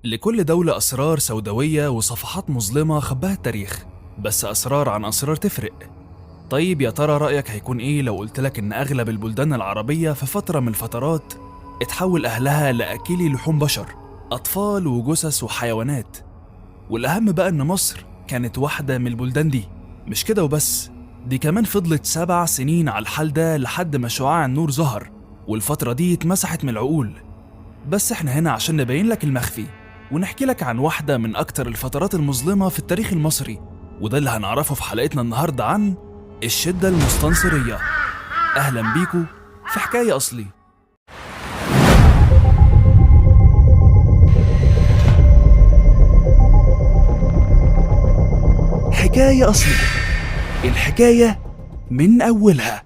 لكل دولة أسرار سوداوية وصفحات مظلمة خباها التاريخ، بس أسرار عن أسرار تفرق. طيب يا ترى رأيك هيكون إيه لو قلتلك إن أغلب البلدان العربية في فترة من الفترات اتحول أهلها لأكلي لحوم بشر، أطفال وجثث وحيوانات؟ والأهم بقى إن مصر كانت واحدة من البلدان دي. مش كده وبس، دي كمان فضلت 7 سنين على الحال ده لحد ما شعاع النور ظهر، والفترة دي اتمسحت من العقول. بس احنا هنا عشان نبين لك المخفي ونحكي لك عن واحدة من أكتر الفترات المظلمة في التاريخ المصري، وده اللي هنعرفه في حلقتنا النهاردة عن الشدة المستنصرية. أهلا بيكو في حكاية أصلي. حكاية أصلي، الحكاية من أولها.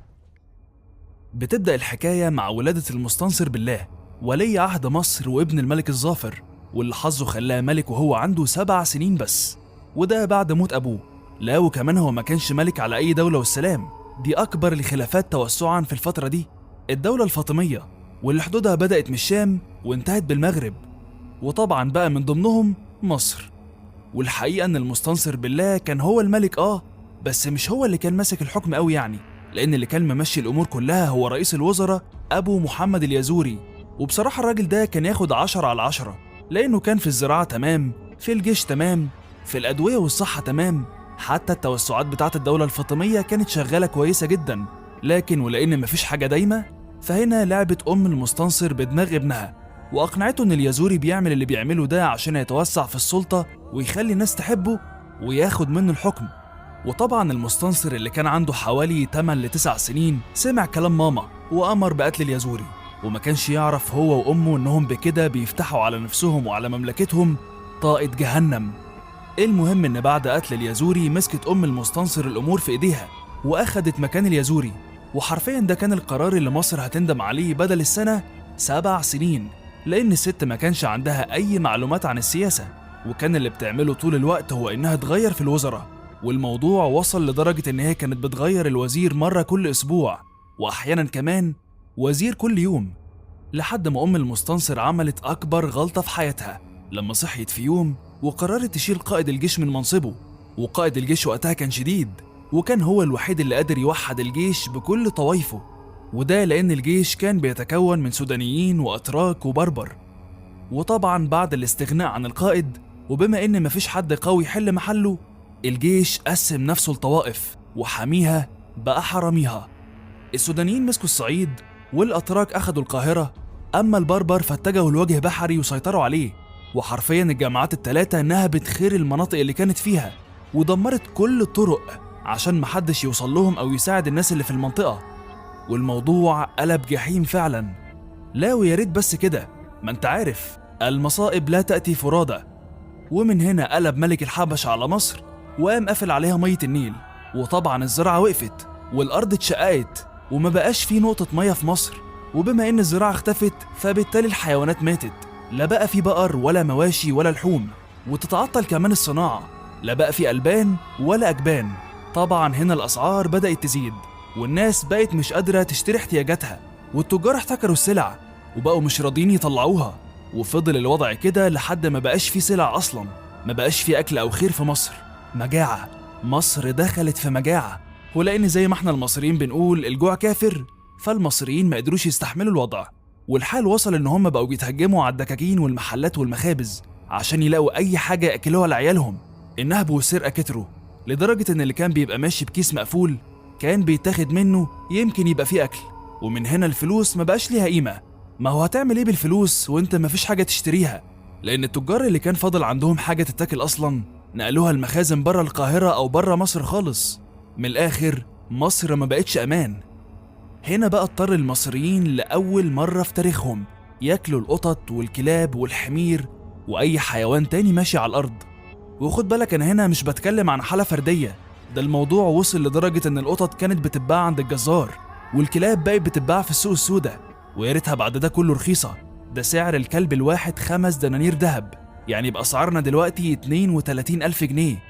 بتبدأ الحكاية مع ولادة المستنصر بالله، ولي عهد مصر وابن الملك الظافر، واللي حظه خلاه ملك وهو عنده 7 سنين بس، وده بعد موت أبوه. لا وكمان هو ما كانش ملك على أي دولة والسلام، دي أكبر الخلافات توسعا في الفترة دي، الدولة الفاطمية، واللي حدودها بدأت من الشام وانتهت بالمغرب، وطبعا بقى من ضمنهم مصر. والحقيقة إن المستنصر بالله كان هو الملك، بس مش هو اللي كان ماسك الحكم أوي يعني، لأن اللي كان ممشي الأمور كلها هو رئيس الوزراء أبو محمد اليازوري. وبصراحة الراجل ده كان ياخد 10 على 10، لأنه كان في الزراعة تمام، في الجيش تمام، في الأدوية والصحة تمام، حتى التوسعات بتاعة الدولة الفاطمية كانت شغالة كويسة جدا. لكن ولأن مفيش حاجة دايمة، فهنا لعبت أم المستنصر بدماغ ابنها، وأقنعته إن اليازوري بيعمل اللي بيعمله ده عشان يتوسع في السلطة ويخلي الناس تحبه وياخد منه الحكم. وطبعا المستنصر اللي كان عنده حوالي 8 ل 9 سنين سمع كلام ماما وأمر بقتل اليازوري، وما كانش يعرف هو وأمه إنهم بكده بيفتحوا على نفسهم وعلى مملكتهم طاقة جهنم. المهم إن بعد قتل اليازوري مسكت أم المستنصر الأمور في إيديها وأخدت مكان اليازوري، وحرفيا ده كان القرار اللي مصر هتندم عليه بدل السنة 7 سنين، لأن الست ما كانش عندها أي معلومات عن السياسة، وكان اللي بتعمله طول الوقت هو إنها تغير في الوزراء. والموضوع وصل لدرجة إن هي كانت بتغير الوزير مرة كل أسبوع، وأحيانا كمان وزير كل يوم، لحد ما أم المستنصر عملت أكبر غلطة في حياتها لما صحيت في يوم وقررت تشيل قائد الجيش من منصبه. وقائد الجيش وقتها كان شديد، وكان هو الوحيد اللي قادر يوحد الجيش بكل طوايفه، وده لأن الجيش كان بيتكون من سودانيين وأتراك وبربر. وطبعا بعد الاستغناء عن القائد، وبما إن مفيش حد قوي يحل محله، الجيش قسم نفسه لطوائف وحاميها بقى حراميها. السودانيين مسكوا الصعيد، والأتراك أخدوا القاهرة، أما البربر فاتجهوا لوجه بحري وسيطروا عليه. وحرفيا الجماعات ال3 نهبت خير المناطق اللي كانت فيها، ودمرت كل الطرق عشان محدش يوصل لهم أو يساعد الناس اللي في المنطقة. والموضوع قلب جحيم فعلا. لا ويا ريت بس كده، ما انت عارف المصائب لا تأتي فرادى. ومن هنا قلب ملك الحبش على مصر وقام قافل عليها مية النيل، وطبعا الزراعة وقفت والأرض اتشققت وما بقاش في نقطة مية في مصر. وبما إن الزراعة اختفت فبالتالي الحيوانات ماتت، لا بقى في بقر ولا مواشي ولا لحوم، وتتعطل كمان الصناعة، لا بقى في ألبان ولا أجبان. طبعا هنا الأسعار بدأت تزيد، والناس بقت مش قادرة تشتري احتياجاتها، والتجار احتكروا السلع وبقوا مش راضيين يطلعوها. وفضل الوضع كده لحد ما بقاش في سلع أصلا، ما بقاش في أكل أو خير في مصر. مجاعة، مصر دخلت في مجاعة. ولأن زي ما احنا المصريين بنقول الجوع كافر، فالمصريين ما قدروش يستحملوا الوضع، والحال وصل إن هم بقوا بيتهجموا على الدكاكين والمحلات والمخابز عشان يلاقوا أي حاجة يأكلوها لعيالهم. النهب والسرقة كتروا لدرجة إن اللي كان بيبقى ماشي بكيس مقفول كان بيتاخد منه يمكن يبقى فيه أكل، ومن هنا الفلوس ما بقاش ليها قيمة. ما هو هتعمل إيه بالفلوس وإنت ما فيش حاجة تشتريها؟ لأن التجار اللي كان فاضل عندهم حاجة تتاكل أصلا نقلوها المخازن برا القاهرة أو برا مصر خالص. من الآخر مصر ما بقتش أمان. هنا بقى اضطر المصريين لأول مرة في تاريخهم ياكلوا القطط والكلاب والحمير وأي حيوان تاني ماشي على الأرض. وخد بالك أنا هنا مش بتكلم عن حالة فردية، ده الموضوع وصل لدرجة إن القطط كانت بتتباع عند الجزار، والكلاب بقت بتتباع في السوق السوداء، ويا ريتها بعد ده كله رخيصة. ده سعر الكلب الواحد 5 دنانير ذهب، يعني بأسعارنا دلوقتي 32,000 جنيه.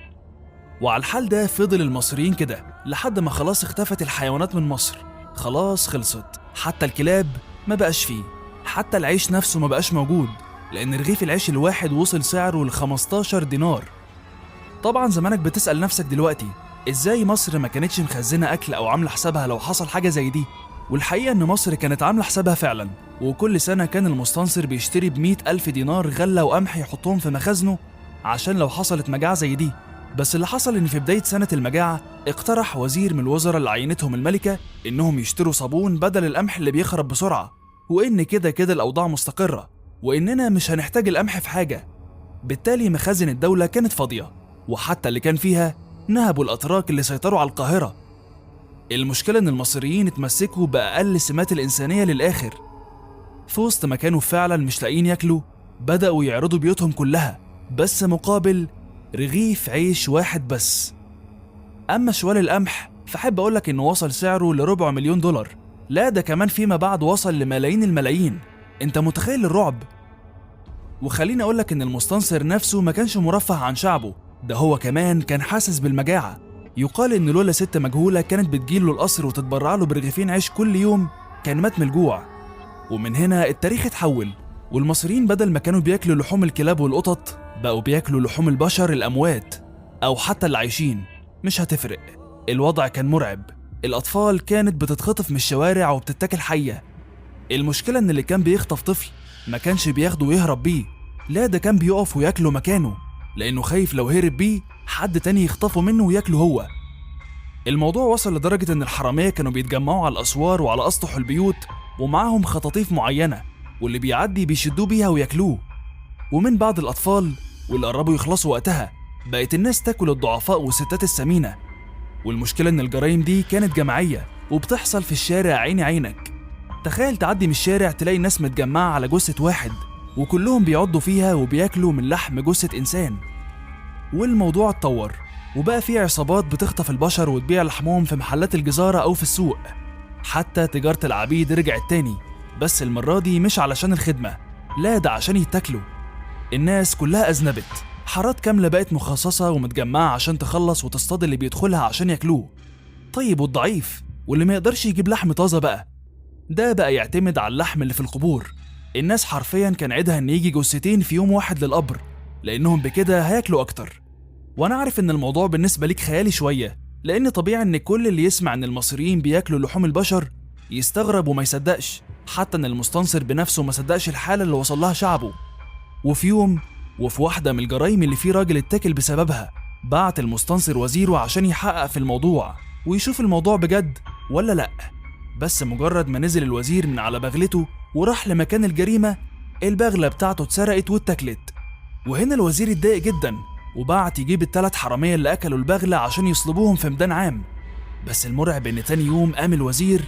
وعلى الحال ده فضل المصريين كده لحد ما خلاص اختفت الحيوانات من مصر، خلاص خلصت، حتى الكلاب ما بقاش فيه، حتى العيش نفسه ما بقاش موجود. لأن رغيف العيش الواحد وصل سعره ل 15 دينار. طبعا زمانك بتسأل نفسك دلوقتي إزاي مصر ما كانتش مخزنة أكل أو عاملة حسابها لو حصل حاجة زي دي؟ والحقيقة إن مصر كانت عاملة حسابها فعلا، وكل سنة كان المستنصر بيشتري ب100,000 دينار غلة وقمح يحطهم في مخازنه عشان لو حصلت مجاعة زي دي. بس اللي حصل إن في بداية سنة المجاعة اقترح وزير من الوزراء اللي عينتهم الملكة إنهم يشتروا صابون بدل القمح اللي بيخرب بسرعة، وإن كده كده الأوضاع مستقرة وإننا مش هنحتاج القمح في حاجة. بالتالي مخازن الدولة كانت فاضية، وحتى اللي كان فيها نهبوا الأتراك اللي سيطروا على القاهرة. المشكلة إن المصريين اتمسكوا بأقل سمات الإنسانية للآخر. في وسط ما كانوا فعلا مش لاقيين ياكلوا بدأوا يعرضوا بيوتهم كلها بس مقابل رغيف عيش واحد بس. أما شوال القمح فحب أقولك إنه وصل سعره ل250,000 دولار، لا ده كمان فيما بعد وصل لملايين الملايين. أنت متخيل الرعب؟ وخليني أقولك إن المستنصر نفسه ما كانش مرفه عن شعبه، ده هو كمان كان حاسس بالمجاعة. يقال إن لولا ست مجهولة كانت بتجيله القصر وتتبرع له برغيفين عيش كل يوم كان مات من الجوع. ومن هنا التاريخ اتحول، والمصريين بدل ما كانوا بياكلوا لحوم الكلاب والقطط بقوا بياكلوا لحوم البشر الأموات أو حتى اللي عايشين، مش هتفرق. الوضع كان مرعب، الأطفال كانت بتتخطف من الشوارع وبتتاكل حية. المشكلة إن اللي كان بيخطف طفل ما كانش بياخده ويهرب بيه، لا ده كان بيقف وياكله مكانه، لأنه خايف لو هرب بيه حد تاني يخطفه منه وياكله هو. الموضوع وصل لدرجة إن الحرامية كانوا بيتجمعوا على الأسوار وعلى أسطح البيوت ومعاهم خطاطيف معينة، واللي بيعدي بيشدوه بيها وياكلوه. ومن بعض الأطفال واللي قربوا يخلصوا وقتها بقت الناس تاكل الضعفاء والستات السمينة. والمشكلة إن الجرايم دي كانت جماعية وبتحصل في الشارع عيني عينك. تخيل تعدي من الشارع تلاقي الناس متجمعة على جثة واحد وكلهم بيعضوا فيها وبياكلوا من لحم جثة إنسان. والموضوع اتطور وبقى فيه عصابات بتخطف البشر وتبيع لحمهم في محلات الجزارة أو في السوق. حتى تجارة العبيد رجعت تاني، بس المرة دي مش علشان الخدمة، لا ده عشان يتاكلوا. الناس كلها أذنبت، حارات كاملة بقت مخصصة ومتجمعة عشان تخلص وتصطاد اللي بيدخلها عشان ياكلوه. طيب والضعيف واللي ما يقدرش يجيب لحم طازة بقى؟ ده بقى يعتمد على اللحم اللي في القبور. الناس حرفيا كان عيدها ان يجي جثتين في يوم واحد للقبر، لانهم بكده هياكلوا اكتر. وانا عارف ان الموضوع بالنسبة ليك خيالي شوية، لان طبيعي ان كل اللي يسمع ان المصريين بياكلوا لحوم البشر يستغرب وما يصدقش، حتى ان المستنصر بنفسه ما صدقش الحالة اللي وصل لها شعبه. وفي يوم وفي واحدة من الجرايم اللي فيه راجل اتاكل بسببها، بعت المستنصر وزيره عشان يحقق في الموضوع ويشوف الموضوع بجد ولا لأ. بس مجرد ما نزل الوزير من على بغلته وراح لمكان الجريمة، البغلة بتاعته اتسرقت واتاكلت. وهنا الوزير اتضايق جدا وبعت يجيب الثلاث حرامية اللي أكلوا البغلة عشان يصلبوهم في ميدان عام. بس المرعب إن تاني يوم قام الوزير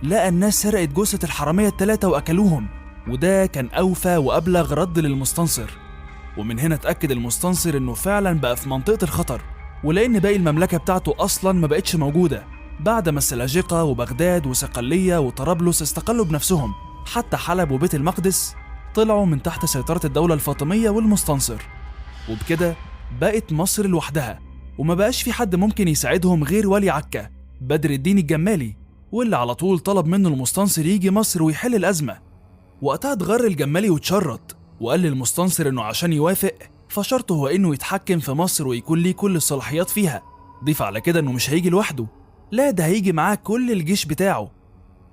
لقى الناس سرقت جثة الحرامية الثلاثة وأكلوهم، وده كان أوفى وأبلغ رد للمستنصر. ومن هنا اتأكد المستنصر إنه فعلا بقى في منطقة الخطر، ولأن باقي المملكة بتاعته أصلا ما بقتش موجودة بعد ما السلاجقة وبغداد وصقلية وطرابلس استقلوا بنفسهم، حتى حلب وبيت المقدس طلعوا من تحت سيطرة الدولة الفاطمية والمستنصر. وبكده بقت مصر لوحدها، وما بقاش في حد ممكن يساعدهم غير ولي عكا بدر الدين الجمالي، واللي على طول طلب منه المستنصر يجي مصر ويحل الأزمة. وقتها اتغر الجمالي واتشرط وقال للمستنصر إنه عشان يوافق فشرطه هو إنه يتحكم في مصر ويكون ليه كل الصلاحيات فيها. ضيف على كده إنه مش هيجي لوحده، لا ده هيجي معاه كل الجيش بتاعه.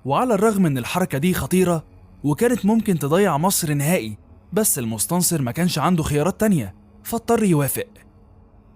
وعلى الرغم إن الحركة دي خطيرة وكانت ممكن تضيع مصر نهائي، بس المستنصر ما كانش عنده خيارات تانية فاضطر يوافق.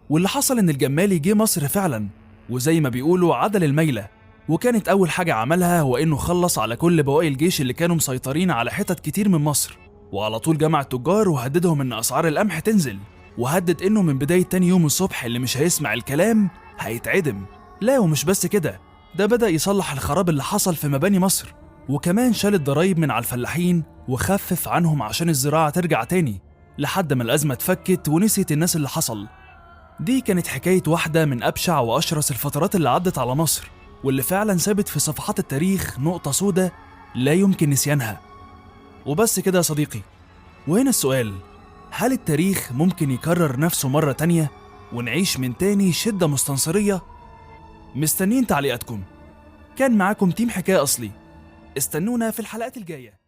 واللي حصل إن الجمالي جه مصر فعلا، وزي ما بيقولوا عدل الميلة، وكانت أول حاجة عملها هو إنه خلص على كل بواقي الجيش اللي كانوا مسيطرين على حتت كتير من مصر. وعلى طول جمع التجار وهددهم إن أسعار القمح تنزل، وهدد إنه من بداية تاني يوم الصبح اللي مش هيسمع الكلام هيتعدم. لا ومش بس كده، ده بدأ يصلح الخراب اللي حصل في مباني مصر، وكمان شال الضرايب من على الفلاحين وخفف عنهم عشان الزراعة ترجع تاني، لحد ما الأزمة اتفكت ونسيت الناس اللي حصل. دي كانت حكاية واحدة من أبشع وأشرس الفترات اللي عدت على مصر، واللي فعلا سابت في صفحات التاريخ نقطة سودة لا يمكن نسيانها. وبس كده يا صديقي. وهنا السؤال، هل التاريخ ممكن يكرر نفسه مرة تانية ونعيش من تاني شدة مستنصرية؟ مستنين تعليقاتكم. كان معاكم تيم حكاية أصلي، استنونا في الحلقات الجاية.